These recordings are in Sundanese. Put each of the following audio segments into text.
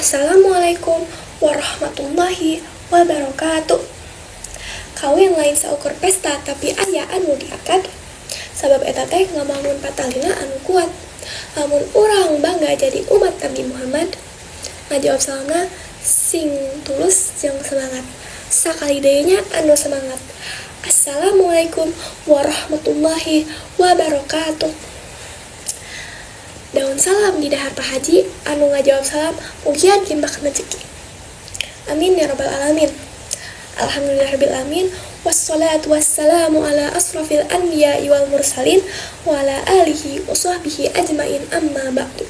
Assalamualaikum warahmatullahi wabarakatuh. Kawin lain saukur pesta, tapi aya anu diakad. Sabab eta teh ngabangun patalina anu kuat. Lamun urang bangga jadi umat Nabi Muhammad, ngajawab salamna sing tulus jeung semangat. Sakali deui nya anu semangat. Assalamualaikum warahmatullahi wabarakatuh. Daun salam didahar Pak Haji, anu ngajawab salam mugia dilimpahkeun rezeki. Amin ya rabbal alamin. Alhamdulillahirabbil alamin, wassalatu wassalamu ala asrafil anbiya'i wal mursalin wa ala alihi wa sahbihi ajmain, amma ba'du.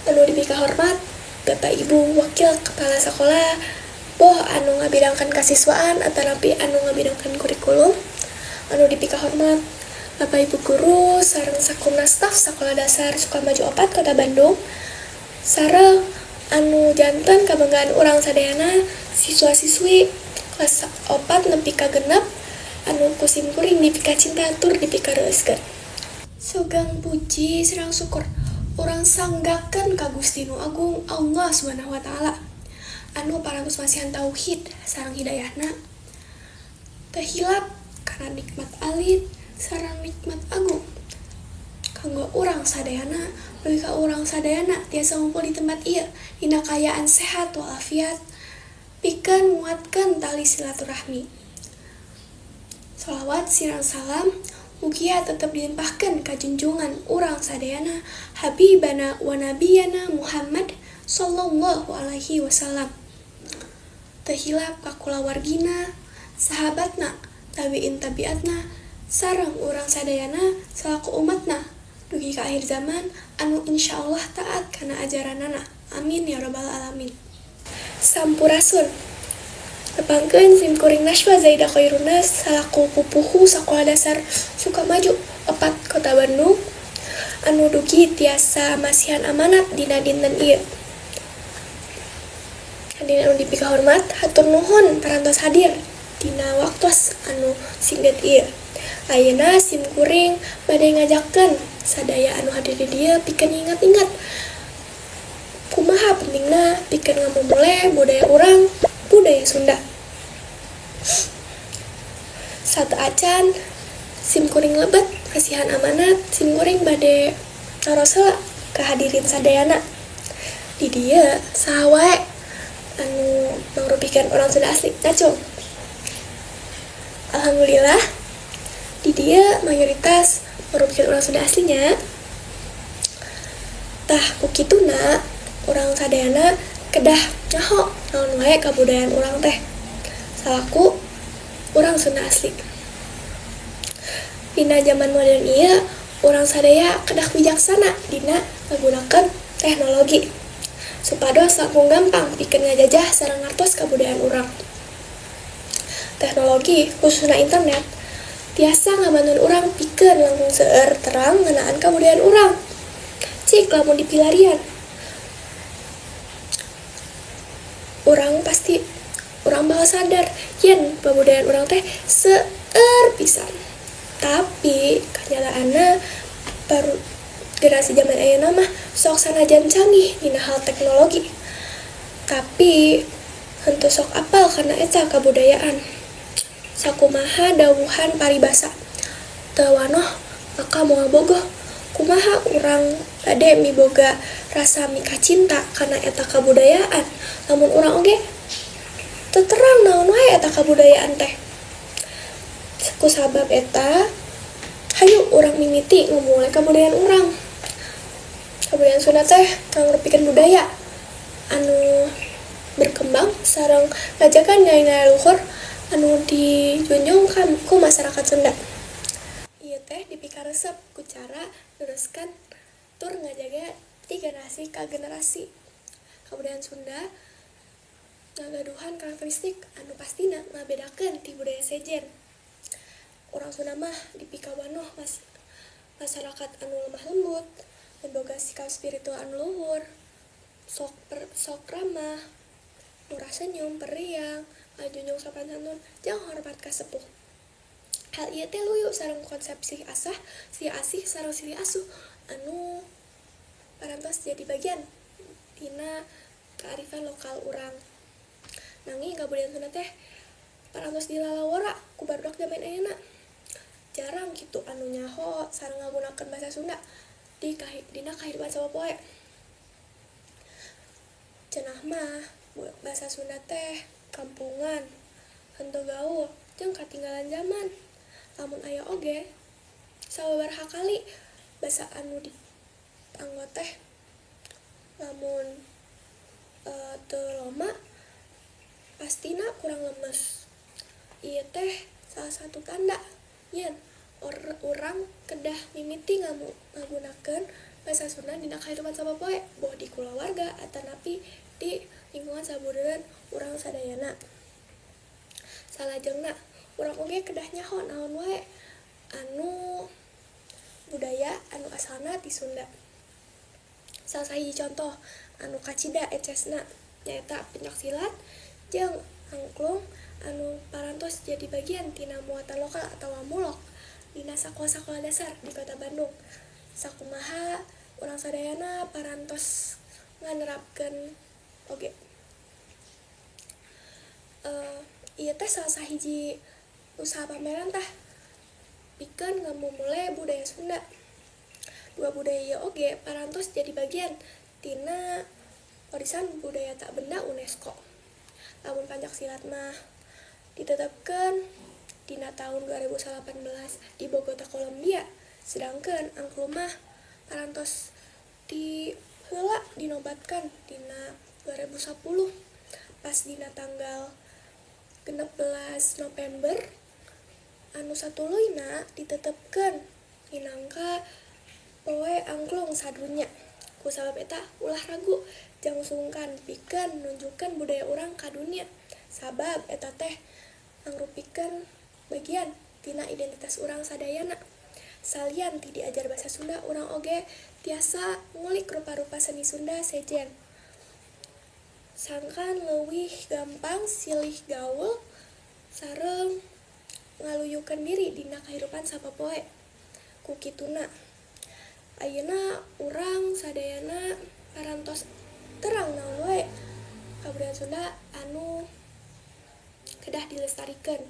Anu dipikahormat Bapak Ibu Wakil Kepala Sekolah, boh anu ngabidangkeun kasiswaan atanapi anu ngabidangkeun kurikulum. Anu dipikahormat Bapak Ibu guru sareng sakumna staf Sekolah Dasar Sukamaju 4 Kota Bandung, sareng anu janten kabanggaan urang sadayana, siswa-siswi kelas 4 nepi ka 6 anu ku simkuring dipikacinta tur dipikareuskeun. Sugeng puji sareng syukur urang sanggakeun ka Gusti Nu Agung Allah Subhanahu wa Ta'ala anu parantos masihan tauhid sareng hidayahna, teu hilap kana nikmat alit sareng nikmat agung kanggo urang sadayana, dugi ka urang sadayana tiasa ngumpul di tempat ieu dina kaayaan sehat walafiat pikeun nguatkeun tali silaturahmi. Sholawat sareng salam mugia tetep dilimpahkeun ka junjungan urang sadayana, Habibana wa nabiyana Muhammad sallallahu alaihi wasallam. Teu hilap ka kulawargina, sahabatna, tabiin tabiatna, sareng urang sadayana salaku umatna dugi ka akhir zaman anu insyaallah taat kana ajaranana. Amin ya rabbal alamin. Sampurasun. Tepangkeun sim kuring Naswa Zaida Khairunas salaku pupuhu Sekolah Dasar Sukamaju 4 Kota Bandung anu dugi tiasa masihan amanat dina dinten ieu. Hadirin anu dipikahormat, hatur nuhun parantos hadir dina waktos anu singget ieu. Ayeuna sim kuring bade ngajakeun sadaya anu hadir di dieu pikeun nginget-inget kumaha pentingna pikeun ngamumule budaya urang, budaya Sunda. Sateuacan sim kuring lebet masihan amanat, sim kuring bade naros heula ka hadirin sadayana. Di dieu saha wae anu mangrupikeun urang Sunda asli? Ngacung. Alhamdulillah, di dieu mayoritas merupakan urang Sunda aslinya. Tah, ku kituna urang sadayana kedah nyaho naon wae kabudayaan urang teh salaku urang Sunda asli. Dina zaman modern ieu, urang sadaya kedah wijaksana dina ngagunakeun teknologi supados langkung gampang pikeun ngajajah sareng ngartos kabudayaan urang. Teknologi, khususna internet, tiasa ngabantuan urang pikeun langkung seueur terang ngeunaan kabudayaan urang. Cik lamun dipilarian, urang pasti urang bakal sadar yen kabudayaan urang teh seueur pisan. Tapi kenyataanna baru generasi zaman ayeuna mah sok sanajan canggih dina hal teknologi, tapi henteu sok apal kana eta kabudayaan. Sakumaha dawuhan paribasa, "Teu wanoh maka moal bogoh." Kumaha urang bade miboga rasa mikacinta kana eta kabudayaan lamun urang oge teu terang naon wae eta kabudayaan teh? Ku sabab eta, hayu urang mimiti ngamumule kabudayaan urang. Kabudayaan Sunda teh mangrupikeun budaya anu berkembang sareng ngajaga nilai-nilai luhur anu dijunjung ku masyarakat Sunda. Ieu teh dipikaresep ku cara neruskeun tur ngajaga ti generasi ka generasi. Kabudayaan Sunda ngagaduhan karakteristik anu pastina ngabedakeun ti budaya sejen. Urang Sunda mah dipikawanoh masyarakat anu lemah lembut, miboga sikap spiritual anu luhur, sok ramah, murah senyum, periang, ngajunjung sopan santun jeung hormat ka sepuh. Hal ieu teh luyu sareng konsep silih asah, silih asih, sareng silih asuh anu parantos jadi bagian tina kearifan lokal urang. Nanging kabudayaan Sunda teh parantos dilalawara ku barudak zaman ayeuna. Jarang kitu anu nyaho sareng ngagunakeun bahasa Sunda di dina kahirupan sapopoe. Cenah mah bahasa Sunda teh kampungan, henteu gaul, jeung katinggalan zaman. Lamun aya oge, sababaraha kali basa anu dianggo teh lamun teu loma pastina kurang lemes. Ieu teh salah satu tanda yen urang kedah mimiti ngagunakeun basa Sunda dina kahirupan sapopoe, boh di kulawarga atanapi di lingkungan sabudeureun urang sadayana. Salajengna, urang oge kedah nyaho naon wae anu budaya anu asalna ti Sunda. Salah sahiji contoh anu kacida ecesna nyaeta pencak silat jeung angklung anu parantos jadi bagian tina muatan lokal atawa mulok dina sakola-sakola dasar di Kota Bandung. Sakumaha urang sadayana parantos nganerapkeun oge. Ieu teh salah sahiji usaha pamarentah pikeun ngamumule budaya Sunda. Dua budaya ieu oge parantos jadi bagian tina warisan budaya tak benda UNESCO. Lamun pencak silat mah ditetepkeun dina taun 2018 di Bogota, Kolombia, sedangkeun angklung mah parantos ti heula dinobatkan dina 2010 pas dina tanggal 16 November anu satuluyna ditetepkeun minangka Poe Angklung Sadunya. Ku sabab eta, ulah ragu jang sungkan pikeun nunjukkeun budaya urang ka dunya, sabab eta teh mangrupikeun bagian tina identitas urang sadayana. Salian ti diajar basa Sunda, urang oge tiasa ngulik rupa-rupa seni Sunda sejen sangkan leuwih gampang silih gaul sareng ngaluyukeun diri dina kahirupan sapopoe. Ku kituna, ayeuna urang sadayana parantos terang naon wae kabudayaan Sunda anu kedah dilestarikeun.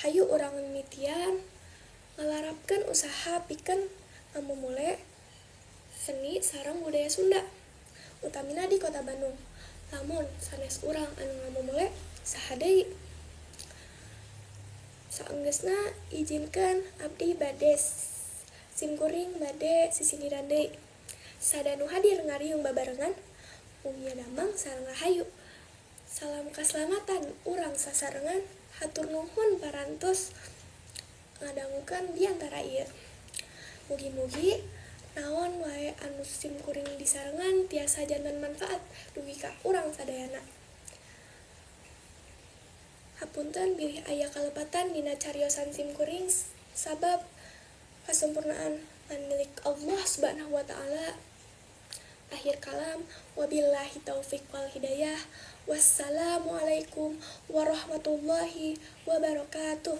Hayu urang mimitian ngalarapkeun usaha pikeun ngamumule seni sareng budaya Sunda, utamina di Kota Bandung. Lamun sanes urang anu ngamumule, saha deui? Saenggeusna, ijinkeun abdi bade simkuring bade sisindiran deui. Sada nu hadir ngariung babarengan, mugia damang sareng rahayu. Salam kasalamatan urang sasarengan, hatur nuhun parantos ngadangukeun biantara ieu. Mugi-mugi naon wae anu simkuring disarengan tiasa janten manfaat dugi ka urang sadayana. Hapunten bilih aya kalepatan dina cariosan simkuring, sabab kasumpurnaan ngan milik Allah Subhanahu wa Ta'ala. Akhir kalam, wabillahi taufik wal hidayah. Wassalamualaikum warahmatullahi wabarakatuh.